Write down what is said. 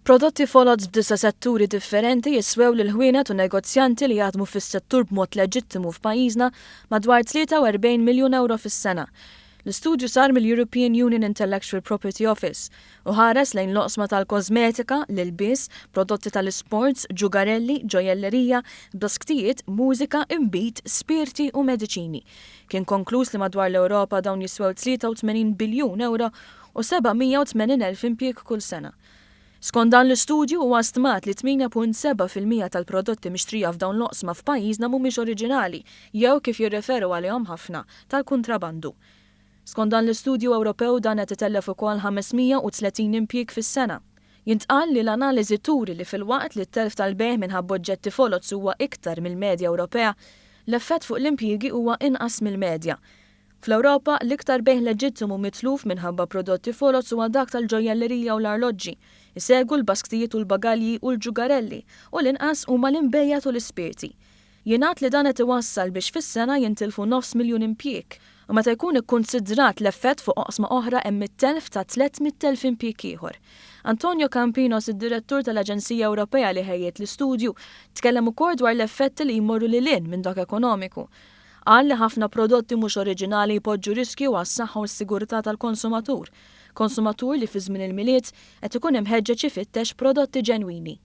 Prodotti foloz f'disa' setturi differenti jiswew lil ħwienet u negozjanti li jaħdmu fis-settur b'mod leġittimu f'pajjiżna madwar 43 miljun ewro fis-sena. L-istudju sar mill-European Union Intellectual Property Office u ħares lejn l-oqsma tal-kożmetika, l-ilbies, prodotti tal-isports, ġugarelli, ġojellerija, basktijiet, mużika, inbid, spirti u mediċini. Kien konkluż li madwar l-Ewropa dawn jiswew 83 biljun ewro u 780,000 impjieg kull sena. Skont dan l-istudju huwa stmat li 8.7% tal-prodotti mixtrija f'dawn l-oqsma f'pajjiżna mhumiex oriġinali jew kif jirreferu għalihom ħafna, tal-kuntrabandu. Skont dan l-istudju Ewropew dan qed itellef ukoll 530 impjieg fis-sena. Jintqal li l-analiżi turi li filwaqt li t-telf tal-bejgħ minħabba oġġetti foloz huwa iktar mill-medja Ewropea, l-effett fuq l-impjiegi huwa inqas mill-medja. Fl-Ewropa, l-iktar bejgħ leġittimu mitluf minħabba prodotti foloz huwa dak tal-ġojjellerija u l-arloġġi. Isegwu l-basktijiet u l-bagalji u l-ġugarelli, u l-inqas huma l-inbejjed u l-ispirti. Jingħad li dan qed iwassal biex fis-sena jintilfu nofs miljun impjieg, u meta jkun ikkunsidrat l-effett fuq oqsma oħra hemm it-telf ta' 300,000 impjieg ieħor. Antonio Campinos, id-Direttur tal-Aġenzija Ewropea li ħejjiet l-istudju, tkellem ukoll dwar l-effetti li jmorru lil hinn minn dak ekonomiku. Qal li ħafna prodotti mhux oriġinali jpoġġu riskju għas-saħħa u s-sigurtà tal-konsumatur, konsumatur li fi żmien il-Milied qed ikun imħeġġeġ ifittex prodotti ġenwini.